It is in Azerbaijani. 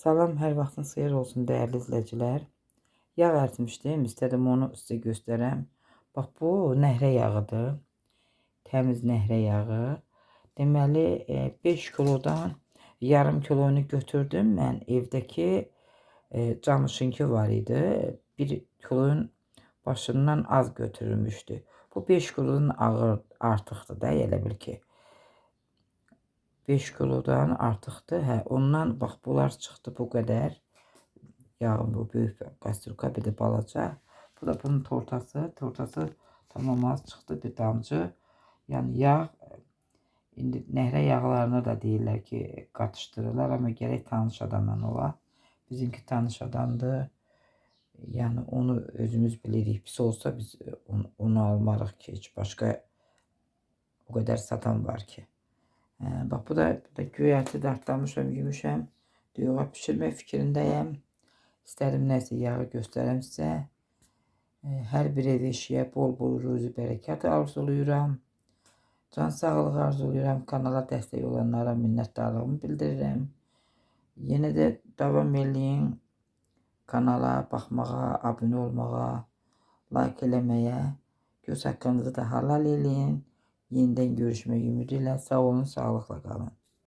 Salam, hər vaxtınız xeyir olsun dəyərli izləyicilər. Yağ əritmişdim, istədim onu sizə göstərəm. Bax bu nəhrə yağıdır. Təmiz nəhrə yağı. Deməli 5 kilodan yarım kilonu götürdüm mən. Evdəki camışınki var idi. 1 kilonun başından az götürülmüşdü. Bu 5 kilodan ağır artıqdır da, elə bil ki. 5 kilodan artıqdır. Hə, ondan bax bunlar çıxdı bu qədər. Yağın bu böyük kastrulka, bir də balaca. Bu da bunun tortası. Tortası tamam az çıxdı bir damcı. Yəni yağ indi nəhrə yağlarını da deyirlər ki, qatışdırırlar, amma gərək tanış adamdan ola. Bizimki tanış adamdır. Yəni onu özümüz bilirik. Pis olsa biz onu almarıq ki, heç başqa o qədər satan var ki. Bax bu da göyərti dartlamışam, yemişəm. Duyuğa pişirmək fikrindəyəm. İstədim nəsə yağı göstərəm sizə. Hər bir ev eşiyə bol-bol ruzi bərəkət arzulayıram. Can sağlığı arzulayıram. Kanala dəstək olanlara minnətdarlığımı bildirirəm. Yenə də davam eləyin kanala baxmağa, abunə olmağa, like eləməyə. Göz haqqınızı da halal eləyin. Yenidən görüşmək ümidi ilə sağ olun, sağlıqla qalın.